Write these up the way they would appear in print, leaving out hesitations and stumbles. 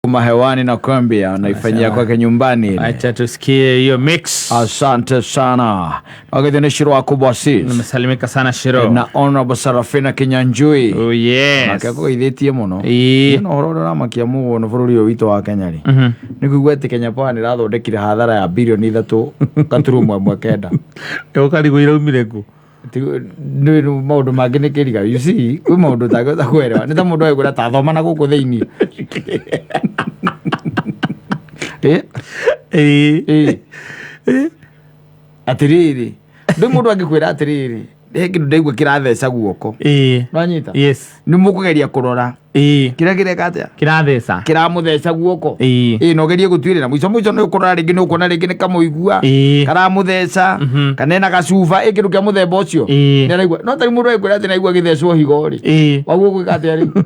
Kuma hewani na kwambia naifanyia kwake nyumbani ile. Acha tusikie hiyo mix. Asante sana. Wageni ni Shiro wakubwa sis. Nimesalimika sana Shiro. Na Honorable Sarafina Kinyanjui. Oh yes. Nake akũgeithĩtie mũno. Ĩĩ. No ũhoro ũrĩa ũramakia mũno bũrũri ũyũ witũ wa Kenya rĩ. Nĩ kũigua atĩ Kenya Power nĩ ĩrathondekire hathara ya birioni 3.19. Ũkarigwo iraumire kũ? Nĩ maũndũ mangĩ nĩ kĩriga. You see, kwĩ maũndũ ũtangĩhota kũerewa. Nĩ ta mũndũ agĩkwĩra ta thoma na gũkũ thĩiniĩ. Eh? Ĩĩ. Ĩĩ. Atĩrĩrĩ, ndĩ mũndũ angĩkwĩra atĩrĩrĩ, he kĩndũ ndaigua kĩratheca guoko. Ĩĩ. Nĩwanyita? Yes. Nĩ mũkũgeria kũrora Ĩĩ. kĩrĩa kĩreka atĩa Kĩratheca. kĩramũtheca guoko. Ĩĩ. Ĩĩ, na ũgerie gũtuĩrĩra mũico mũico nĩ ũkũrora rĩngĩ nĩ ũkuona rĩngĩ nĩ kamũigua Ĩĩ. karamũtheca kana ena gacuba ĩ kĩndũ kĩa mũthemba ũcio. Ĩĩ. Nĩ araigua no tarĩ mũndũ agĩkwĩra atĩ naigua gĩthecwo higo rĩ, Ĩĩ. waguo gwĩka atĩa rĩu?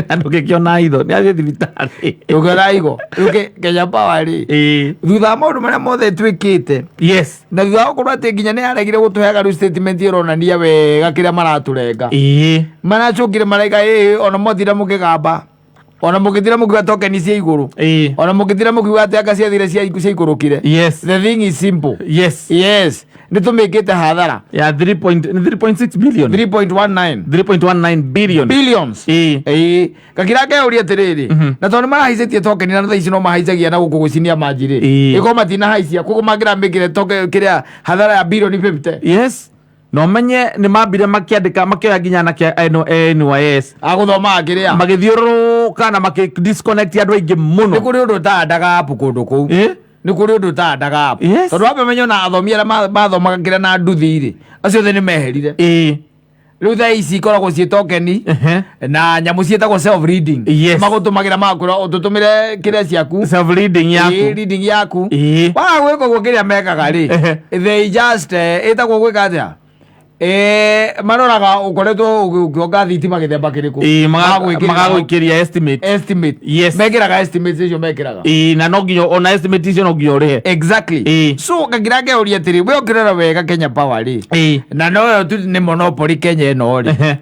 Na ndũngĩkĩona itho nĩ athiĩ thibitarĩ. Ndũngĩona higo. Rĩu Kenya Power rĩ, Ĩĩ. thutha wa maũndũ marĩa mothe twĩkĩte Yes. na thutha wa gũkorwo atĩ nginya nĩ yaregire gũtũheaga rĩu statement ĩronania wega kĩrĩa maratũrenga, Ĩĩ. maracokire maraiga ĩĩ ona mwathira mũkĩgamba, ona mũgĩthira mũkiuga tokeni cia igũrũ, Ĩĩ. ona mũgĩthira mũkiuga atĩ anga ciathire ciaikũrũkire. Yes. The thing is simple. Yes. Yes, nĩ tũmĩkĩte hathara Ya 3.6 billion. 3.19 3.19 billion. billions. Ĩĩ. Ĩĩ, kakira ngeyũria atĩrĩrĩ, na tondũ nĩ marahaicĩtie tokeni na thaa ici no mahaicagia na gũkũ gũcinia manji rĩ, Ĩĩ. ĩkorwo matinahaicia koguo mangĩramĩkire toke kĩrĩa hathara ya bilioni 50. Yes. Na ũmenye nĩ mambire makĩandĩka makĩoya nginya anake a NYS agũthomaga kĩrĩa magĩthiũrũrũka na makĩ disconnect andũ aingĩ nĩ mũno. kũrĩ ũndũ ũtaandaga app kũndũ kũu. Ĩĩ. Nĩ kũrĩ ũndũ ũtaandaga app. Yes. Tondũ wambe menye ona athomi arĩa mathomaga kĩrĩa na nduthi rĩ, acio othe nĩ meherire. Ĩĩ. Rĩu thaa ici ikoragwo ciĩ tokeni Ehe. na nyamũ ciĩtagwo self reading. Yes. Magũtũmagĩra magakwĩra ũtũtũmĩre kĩrĩa ciaku. Self reading Ĩĩ, yaku. reading yaku. Ĩĩ. Waga gwĩka ũguo kĩrĩa mekaga rĩ, Ehe. they just ĩtagwo gwĩka atĩa? Maroraga ũkoretwo ũkĩonga thitima gĩthemba kĩrĩkũ. Ĩĩ, Magagwĩkĩrĩra magagwĩkĩria estimate. estimate. Yes. Mekĩraga estimates icio mekĩraga. Ĩĩ, na no nginya ona estimate icio no nginya ũrĩhe. Exactly. Ĩĩ. So kagira ngeuria atĩrĩ, we ũkĩrora wega Kenya Power rĩ, Ĩĩ. na noyo tu nĩ monopoly Kenya ĩno rĩ, Ehe.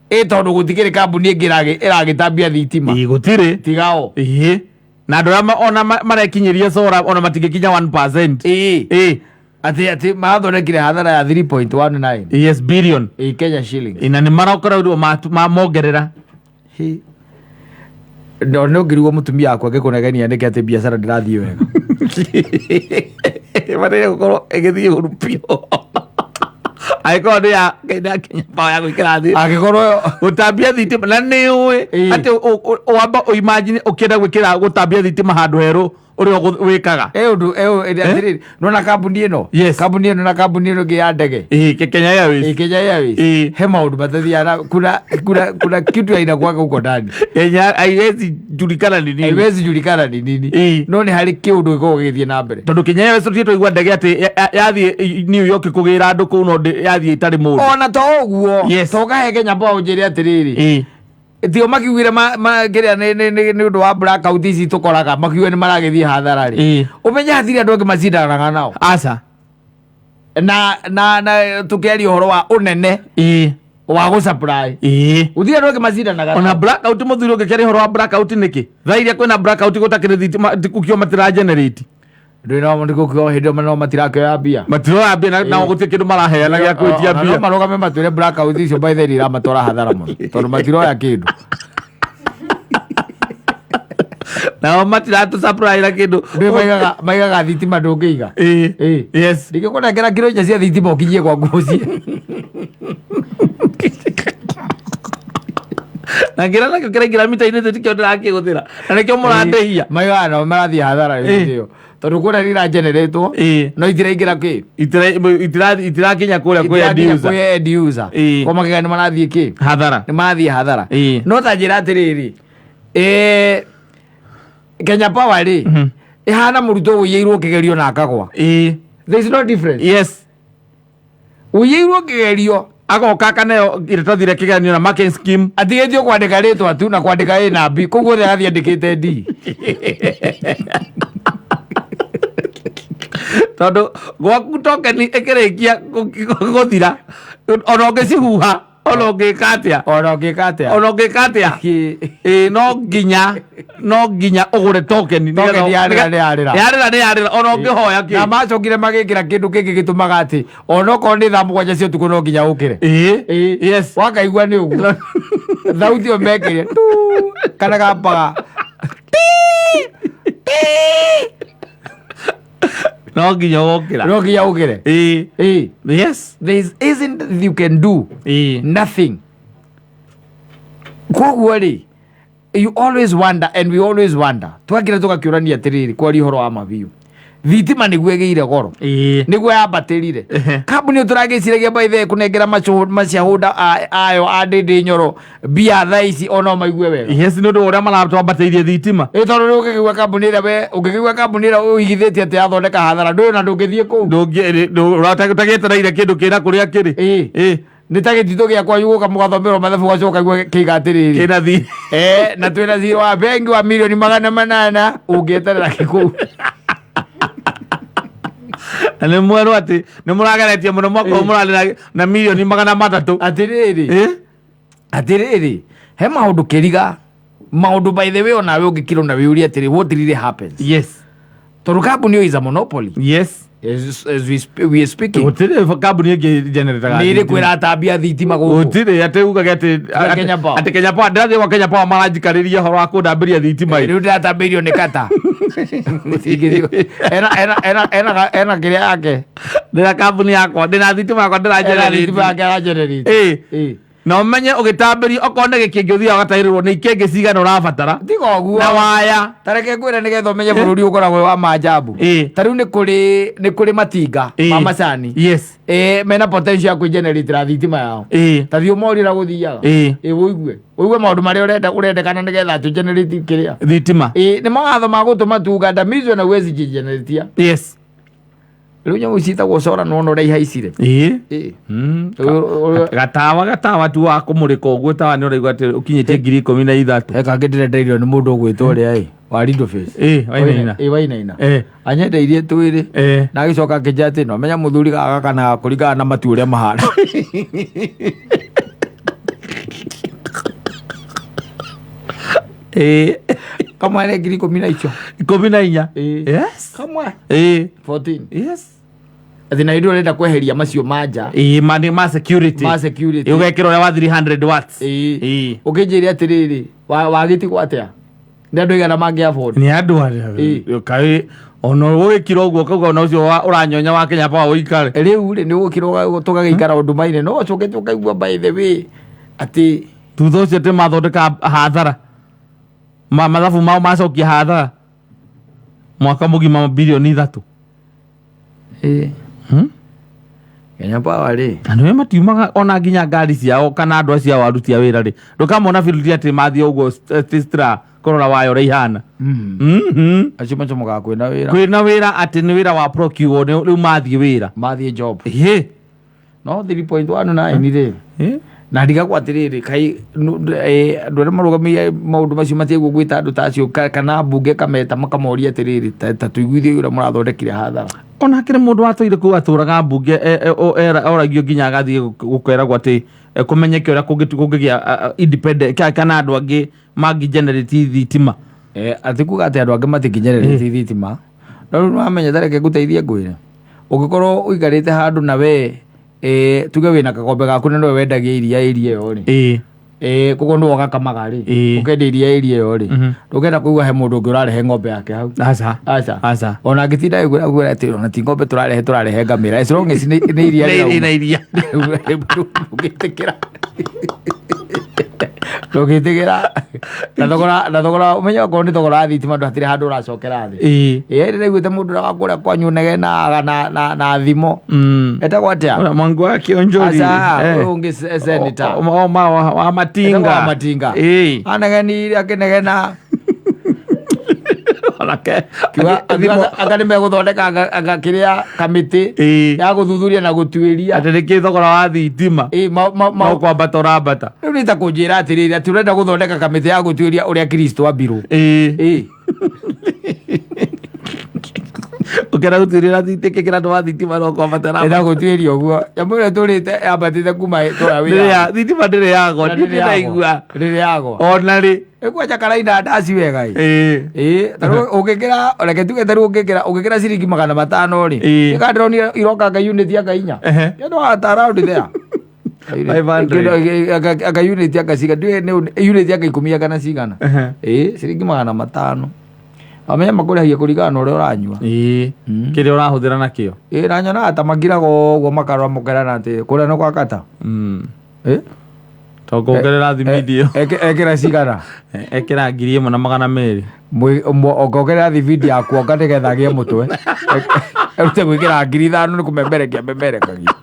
ĩ tondũ gũtikĩrĩ kambuni ĩngĩ ĩragĩtambia thitima Ĩĩ, gũtirĩ. tigao. Ĩĩ. Na andũ arĩa ona marekinyĩria cora ona matingĩkinya 1%. Ĩĩ. Ĩĩ. Atĩ marathondekire hathara ya 3.19 Yes, billion. ĩ Kenya shillings. Ĩĩ, na nĩ marokoreirwo mongerera. Hi. No nĩ ũngĩrigwo mũtumia wakwa angĩkũnegenia nĩkĩ atĩ biacara ndĩrathiĩ wega. Bataire gũkorwo ĩgĩthiĩ ũru biũ. Angĩkorwo nĩ ya Kenya Kenya Power ya gwĩkĩra thĩ. Angĩkorwo Gũtambia thitima na nĩ ũĩ Ĩĩ. atĩ wamba imagine ũkĩenda gwĩkĩra gũtambia thitima handũ herũ ũrĩa wĩkaga. ĩ ũndũ ĩ atĩrĩrĩ, nĩwona kambuni ĩno? Yes. Kambuni ĩno na kambuni ĩno ĩngĩ ya ndege. Ĩĩ, Kenya Airways. Ĩ Kenya Airways. Ĩĩ. He maũndũ matathiaga na kuna kitu inakuwaga huko ndani. Kenya haiwezi julikana ni nini. Haiwezi julikana ni nini. Ĩĩ. No nĩ harĩ kĩũndũ gĩkoragwo gĩgĩthiĩ na mbere. Tondũ Kenya Airways tũthiĩ twaigua ndege atĩ yathiĩ New York kũgĩra andũ kũu no yathiĩ ĩtarĩ mũndũ. Ona to ũguo, Yes. to ũkahe Kenya Power ũnjĩre atĩrĩrĩ, Ĩĩ. tio makiugire kĩrĩa nĩ ũndũ wa blackout ici tũkoraga makiuga nĩ maragĩthiĩ hathara rĩ. Ĩĩ. Ũmenye hatirĩ andũ angĩ macindanaga nao. Aca. Na tũkĩaria ũhoro wa ũnene Ĩĩ. wa gũ supply. Ĩĩ. Gũtirĩ andũ angĩ macindanaga Ona nao. blackout mũthuri ũngĩkĩaria ũhoro wa blackout nĩkĩ? Thaa iria kwĩna blackout gũtakĩrĩ thitima kũkio matira generate. Ndũĩ no nĩ gũkiuga hĩndĩ ĩyo no matirakĩoya mbia. Matiroya mbia na gũtirĩ kĩndũ maraheana gĩa gwĩtia Ona no mbia. marũgame matwĩre blackout icio by the way iramatwara hathara mũno tondũ matiroya kĩndũ. Nao matiratũ supply na kĩndũ. Ndũĩ maigaga thitima ndũngĩiga. Ĩĩ. Ĩĩ. Yes. Ndingĩkũnengera kiro 4 cia thitima ũkinyie gwaku mũciĩ. Na kĩrĩa nakĩo kĩraingĩra mita-inĩ tikĩo ndĩrakĩhũthĩra. Na nĩkĩo mũrandĩhia. Maigaga nao marathiĩ hathara Ĩĩ. hĩndĩ ĩyo. Tondũ kũrĩa rĩrageneratwo Ĩĩ. no itiraingĩra kĩ? Itirakinya kũrĩa kwĩ end Itirakinya user. kwĩ end user. Ĩĩ. Kwa makiga nĩ marathiĩ kĩ? Hathara. Nĩ marathiĩ hathara. Ĩĩ. No ta njĩra atĩrĩrĩ, Kenya Power rĩ, ĩhana mũrutwo ũiyĩirwo kĩgerio na akagwa. Ĩĩ. There is no difference. Yes. Ũiyĩirwo kĩgerio Agoka akaneo iratathi rĩa kĩgeranio na marking scheme. atigĩtio kwandĩka rĩtwa tu na kwandĩka A na B koguo othe agathiĩ andĩkĩte D. Tondũ gwaku tokeni ĩkĩrĩkia gũthira ona ũngĩcihuha. Ona ũngĩka atĩa? Ona ũngĩka atĩa? Ona ũngĩka atĩa? Ĩĩ, no nginya ũgũre token nĩgetha- Token yarĩra nĩ yarĩra. Yarĩra nĩ yarĩra, ona ũngĩhoya Na kĩ. macokire magĩkĩra kĩndũ kĩngĩ gĩtũmaga atĩ onokorwo nĩ thaa 7 cia ũtukũ no nginya ũkĩre. Ĩĩ. Yes. Wakaigua nĩ ũguo thauti ĩyo mekĩre tu kana gambaga. No nginya ũgokĩra. No nginya ũkĩre. Ĩĩ. Ĩĩ. Yes. There is isn't you can do nothing. Koguo rĩ, you always wonder and we always wonder, twakĩra tũgakĩũrania atĩrĩrĩ, kwaria ũhoro wa mabiũ, thitima nĩguo ĩgĩire goro, nĩguo yambatĩrire. Kambuni ĩyo tũragĩciragia by the way kũnengera maciahũnda ayo a Ndĩndĩ Nyoro mbia thaa ici ona maigue wega. Yes, nĩ ũndũ wa ũrĩa maratwambatĩirie thitima. Ĩ, tondũ rĩu ũngĩkĩigua kambuni ĩrĩa we ũngĩkĩigua kambuni ĩrĩa ũigithĩtie atĩ yathondeka hathara ndũĩ ona ndũngĩthiĩ kũu. Ũtagĩetereire kĩndũ kĩna kũrĩa kĩrĩ. Ĩĩ. Nĩ ta gĩtitũ gĩa kwanyu gũka mũgathomerwo mathabu ũgacoka ũkaigua kĩiga atĩrĩrĩ, Kĩna thi na twĩna thirĩ wa bengi wa milioni 800 ũngĩeterera kĩkũu. Na nĩ mwerwo atĩ nĩ mũrageretie mũno mwaka ũyũ, mũrarĩ na milioni 300. Atĩrĩrĩ, atĩrĩrĩ, he maũndũ kĩriga maũndũ, by the way, onawe ũngĩkĩrwo na wĩũrie atĩrĩ, what really happens? Tondũ kambuni ĩyo is a monopoly. As we are speaking, Gũtirĩ kambuni ĩngĩ generataga nĩ ĩrĩkũ ĩratambia thitima gũkũ? Gũtirĩ atĩ ugage atĩ Kenya Power. Atĩ Kenya Power, ndĩrathiĩ gwa Kenya Power maranjikarĩria ũhoro wa kũndambĩria thitima ĩ. Rĩu ndĩratambĩirio nĩ kata. Ena kĩrĩa yake. Ndĩna kambuni yakwa, ndĩna thitima yakwa Ena thitima ndĩragenerate. yake aragenerate. Na ũmenye ũgĩtambĩrio okorwo nĩ gĩkĩngĩ ũthiaga ũgatahĩrĩrwo nĩ ikĩngĩ cigana ũrabatara Tiga ũguo. Na waya. Tareke ngwĩre nĩgetha ũmenye bũrũri ũkoragwo wĩ wa maajabu. Ta rĩu nĩ kũrĩ matinga ma macani mena potential ya kwĩgeneratĩra thitima yao. Ta thiĩ ũmorie ũrĩa gũthiaga. Ĩ, ũigue maũndũ marĩa ũrenda ũrendekana nĩgetha atĩ ũgenerate kĩrĩa. Thitima. Ĩ, nĩ mawatho ma gũtũma tu ugandamizwe na huwezi jigeneratia. Rĩu nyamũ ciĩtagwo cora nĩwona ũrĩa ihaicire. Ĩĩ. Gatawa tu wa kũmũrĩka ũguo tawa nĩ ũraigua atĩ ũkinyĩtie 13,000. He kangĩ ndĩrenderio nĩ mũndũ ũgwĩtwo ũrĩa ĩ wa Lido Face. Ĩ, Wainaina. Ĩ, Wainaina. Anyendeirie twĩrĩ na agĩcoka akĩnjĩra atĩ no menya mũthuri gaka kana kũringana na matu ũrĩa mahana. Kamwe nĩ 14,000 icio. 14. Ĩĩ. Kamwe 14. Atĩ na hĩndĩ ĩyo ũrenda kweheria macio manja. Ĩĩ, ma nĩ ma security. Ma security. Ĩ, ũgekĩra ũrĩa wa 300 watts. Ĩĩ. Ĩĩ. Ũkĩnjĩre atĩrĩrĩ, wagĩtigwo atĩa nĩ andũ aigana mangĩ afford? Nĩ andũ arĩa kaĩ ona ũgĩkira ũguo ũkauga ona ũcio ũranyonya wa Kenya Power ũikare. Rĩu rĩ, nĩ ũgũkira tũgagĩikara ũndũ maine no ũcoke tũkaigua by the way atĩ Thutha ũcio atĩ mathondeka hathara, mathabu mao macokia hathara mwaka mũgima 3 bilioni. Ĩĩ. Kenya Power rĩ. Na nĩwe matiumaga ona nginya ngari ciao kana andũ acio ao aruti a wĩra rĩ, ndũkamona biruti atĩ mathiĩ ũguo stra kũrora waya ũrĩa ihana. Acio macomokaga kwĩna wĩra. Kwĩna wĩra atĩ nĩ wĩra wa procure rĩu mathiĩ wĩra. Mathiĩ job. Ĩhĩ. No 3.19 rĩ, na ndigagwo atĩrĩrĩ, kai andũ arĩa marũgamĩrĩire maũndũ macio matiaigua gwĩta andũ ta acio kana mbunge kameta makamoria atĩrĩrĩ, ta tũiguithie ũrĩa mũrathondekire hathara. Ona hakĩrĩ mũndũ watũire kũu atũraga mbunge oragio nginya agathiĩ gũkeragwo atĩ kũmenyeke ũrĩa kũngĩgĩa independent kana andũ angĩ mangĩ generate thitima. Atĩ kuga atĩ andũ angĩ matingĩgenerate thitima, no rĩu nĩwamenya, tareke ngũteithie ngwĩre, ũngĩkorwo ũikarĩte handũ na we tuge wĩna kakombe gaku na nĩwe wendagia iria ĩria ĩyo rĩ, koguo nĩwe ũgakamaga rĩ, ũkendia iria ĩria ĩyo rĩ, ndũngĩenda kũigua he mũndũ ũngĩ ũrarehe ng'ombe yake hau. Aca. Aca. Aca. Ona angĩtinda ĩkwĩra kwĩra atĩ ona ti ng'ombe tũrarehe, tũrarehe ngamĩra, as long as nĩ iria Nĩ rĩrauma. iria. Ndũngĩtĩkĩra, ndũngĩtĩkĩra na thogora ũmenye okorwo nĩ thogora wa thitima ndũ hatirĩ handũ ũracokera thĩ. Ĩĩ, ndĩraiguĩte mũndũ ũrĩa wa kũrĩa kwanyu ũnegenaga na thimo etagwo atĩa? Ũrĩa Mwangi wa Kionjori. Aca, ũyũ ũngĩ senator. Wa Matinga. Etagwo wa Matinga. Anegenire akĩnegena. Onake Anga nĩ megũthondeka anga kĩrĩa kamĩtĩ ya gũthuthuria na gũtuĩria atĩ nĩkĩ thogora wa thitima Ĩĩ, no kwambata ũrambata. Rĩu nĩ ta kũnjĩra atĩrĩrĩ, atĩ ũrenda gũthondeka kamĩtĩ ya gũtuĩria ũrĩa Kristo ambirwo. Ĩĩ. Ũkĩenda gũtuĩria kĩra andũ wa thitima no kwabatara. Enda gũtuĩria ũguo nyamũ ĩrĩa tũrĩte yambatĩte kuma tũra wĩra. Thitima ndĩrĩ yagwa, Na ndirĩ ndĩrĩ yagwa. ndaigua. Ndĩrĩ yagwa. Ona rĩ. Ĩkwanja karaina ndaci wega ĩ. Ĩĩ. Ĩĩ, tarĩu ũngĩkĩra, reke tuge tarĩu ũngĩkĩra ciringi 500 rĩ, Ĩĩ. ĩkandĩronire iroka anga unit anga inya. Ehe. Kĩndũ wa around there. 500. Anga unit anga cigana, ndiũĩ nĩ unit anga 10 anga na cigana. Ehe. Ĩĩ, ciringi 500. Wamenya makũrĩhagia kũringana na ũrĩa ũranyua. Ĩĩ. Kĩrĩa ũrahũthĩra nakĩo. Ĩĩ, na nyonaga ta makiraga ũguo makarora mũkerana atĩ kũrĩa nĩ gwa kata. Ĩĩ. To kuongerera thibindi ĩyo. Ekĩra cigana. Ekĩra 1200. Ongerera thibindi ya kuonga nĩgetha agĩe mũtwe. Erute gwĩkĩra 5000 nĩ kũmemerekia memerekagia.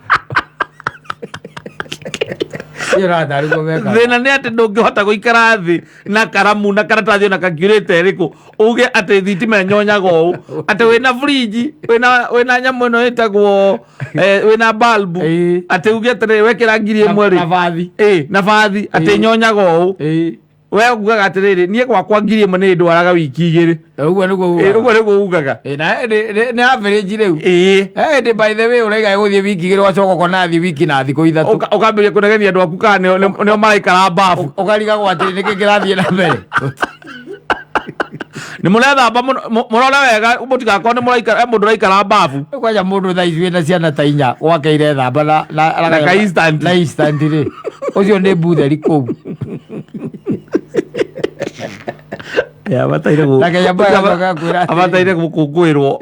Ĩyo no tarĩ guo mekaga. Thĩna nĩ atĩ ndũngĩhota gũikara thĩ na karamu na karatathi ona calculator ĩrĩkũ uge atĩ thitima ĩnyonyaga ũũ, atĩ wĩna fridge, wĩna nyamũ ĩno ĩtagwo, wĩna bulb, Ĩĩ. atĩ uge atĩrĩrĩ wekĩra 1000 rĩ. Na bathi. Ĩĩ, na bathi atĩ Ĩĩ. ĩnyonyaga ũũ. Ĩĩ. We ugaga atĩrĩrĩ, niĩ gwakwa 1000 nĩ ndwaraga wiki igĩrĩ. Ũguo nĩguo Ĩĩ, ugaga. ũguo nĩguo ugaga. Ĩĩ, na nĩ average rĩu. Ĩĩ. Ĩndĩ by the way ũraiga gũthiĩ wiki igĩrĩ ũgacoka ũkona athiĩ wiki na thikũ ithatũ. Ũkambĩrĩria kũnegenia andũ aku kana nĩo maraikara babu. Ũkarigagwo atĩrĩ nĩkĩ kĩrathiĩ na mbere. Nĩ mũrethamba mũno, mũrore wega mũtigakorwo nĩ mũraikara, mũndũ ũraikara babu. Kwanja mũndũ thaa ici wĩna ciana ta inya gwake irethamba Na ka instant. na instant rĩ. Ũcio nĩ mbutheri kũu. Na Kenya Power agacoka akwĩra atĩrĩrĩ. Abataire gũkũngũĩrwo.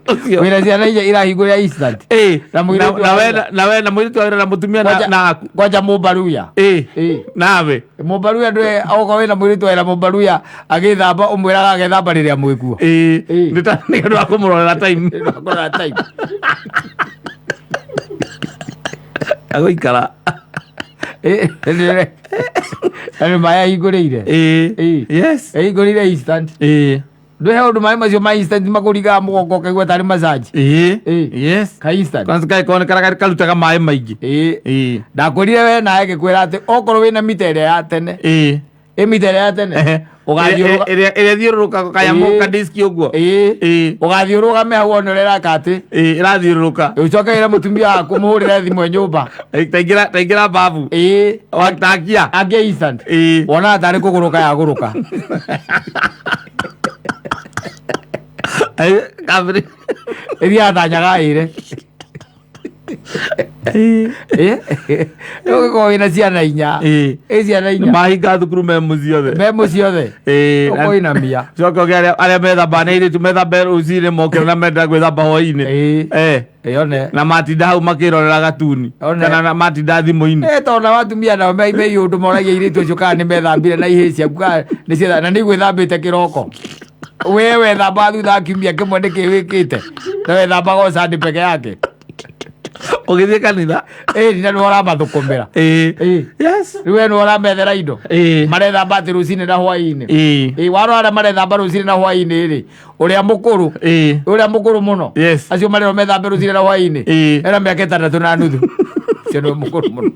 Ũcio. Wĩna ciana inya irahingũrĩra instant. Ĩĩ. Na mũirĩtu Na wa we wĩra. na we na mũirĩtu wa wĩra na mũtumia na aku. Kwanja mũmbaruya. Ĩĩ. Ĩĩ. Nawe. Mũmbaruya ndwe okorwo wĩna mũirĩtu wa wĩra mũmbaruya agĩthamba ũmwĩraga agethamba rĩrĩa mwĩkuo. Ĩĩ. Ĩĩ. Nĩ ta nĩ ũndũ wa kũmũrorera time. Nĩ ũndũ wa kũrora time. Agũikara. Ĩĩ, nĩ maĩ ahingũrĩire. Ĩĩ. Ĩĩ. Yes. Ahingũrĩire instant. Ĩĩ. Ndwĩ he ũndũ maĩ macio ma instant makũringaga mũgongo ũkaigua tarĩ massage. Ĩĩ. Ĩĩ. Yes. Ka instant. Kwanza kaĩ konekana karutaga maĩ maingĩ. Ĩĩ. Ĩĩ. Ndakwĩrire we nawe ngĩkwĩra atĩ okorwo wĩna mita ĩrĩa ya tene. Ĩĩ. Ĩ mita ĩrĩa ya tene. Ehe. Ũgathiĩ Ĩrĩa ĩrĩa ĩthiũrũrũkaga kanyamũ Ĩĩ. ka disk ũguo. Ĩĩ. Ĩĩ. Ũgathiĩ ũrũgame hau wone ũrĩa ĩraka atĩ. Ĩĩ, ĩrathiũrũrũka. Ũcoke wĩre mũtumia waku mũhũrĩre thimũ e nyũmba. Taingĩra babu. Ĩĩ. Watakia. Angĩ instant. Ĩĩ. Wonaga tarĩ kũgũrũka yagũrũka. Kabiri. Ĩthiaga ta nyaga ĩre. Ĩĩ. Ĩĩ. Ũgĩkorwo wĩna ciana inya. Ĩĩ. Ĩ ciana inya. Mahinga thukuru me mũciĩ othe. Me mũciĩ othe. Ĩĩ. Ũkũinamia. Coka ũgĩe arĩa methamba nĩ airĩtu methambe rũcinĩ mokĩra na menda gwĩthamba hwaĩ-inĩ. Ĩĩ. Eh. Ĩyone. Na matinda hau makĩrorera gatuni. One. Kana na matinda thimũ-inĩ. Ĩ tondũ na atumia nao me iũndũ moragia airĩtu acio kana nĩ methambire na ihĩĩ ciaku kana nĩ cietha na nĩ igwĩthambĩte kĩroko. We wethambaga thutha wa kiumia kĩmwe nĩkĩ wĩkĩte? Na wethambaga o Sunday peke yake. Ũgĩthiĩ kanitha. Ĩĩ na nĩwe ũramathũkũmĩra. Ĩĩ. Ĩĩ. Yes. Rĩu we nĩwe ũramethera indo. Ĩĩ. Marethamba atĩ rũcinĩ na hwaĩ-inĩ. Ĩĩ. Ĩĩ warora arĩa marethamba rũcinĩ na hwaĩ-inĩ rĩ, ũrĩa mũkũrũ. Ĩĩ. Ũrĩa mũkũrũ mũno. Yes. Acio marerwo methambe rũcinĩ na hwaĩ-inĩ. Ĩĩ. Ena mĩaka 6.5. Ũcio nĩwe mũkũrũ mũno.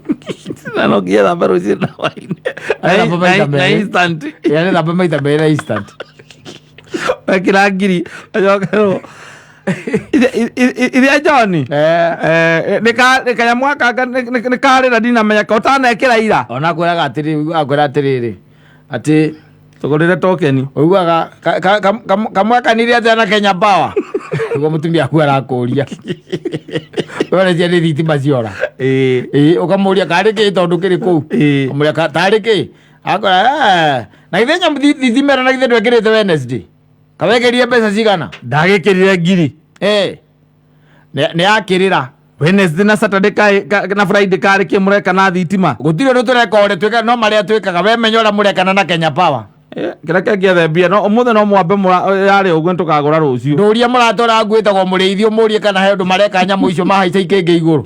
Na no nginya thambe rũcinĩ na hwaĩ-inĩ. Arethamba maita Na merĩ. instant. Ĩĩ arethamba maita merĩ na instant. Wekĩra ngiri acokerwo. Ithia John. Nĩ kanyamũ gaka nĩ karĩra ndinamenya ka ũtanekĩra ira. Ona akwĩraga atĩrĩrĩ, akwĩra atĩrĩrĩ, atĩ Tũgũrĩre tokeni. ũiguaga kamwakanire atĩa na Kenya Power. Nĩguo mũtumia aku arakũria. Werecia nĩ thitima ciora. Ĩĩ. Ĩĩ, ũkamũria karĩ kĩ tondũ kĩrĩ kũu. Ĩĩ. Ũkamũria tarĩ kĩ? Akora, na githĩ nyamũ thitima ĩno na githĩ ndwekĩrĩte Wednesday? Kawekĩrire mbeca cigana? Ndagĩkĩrire ngiri. Ĩĩ. Nĩ yakĩrĩra. Wednesday na Saturday na Friday karĩ kĩ mũreka na thitima? Gũtirĩ ũndũ tũreka ũrĩa twĩkaga, no marĩa twĩkaga. We menya ũrĩa mũrekana na Kenya Power. Kĩrĩa kĩngĩethe mbia, no ũmũthĩ no mwambe yarĩ ũguo nĩtũkagũra rũciũ. Ndũria mũrata ũrĩa waku wĩtagwo mũrĩithi ũmũrie kana he ũndũ mareka nyamũ icio mahaica ikĩngĩ igũrũ.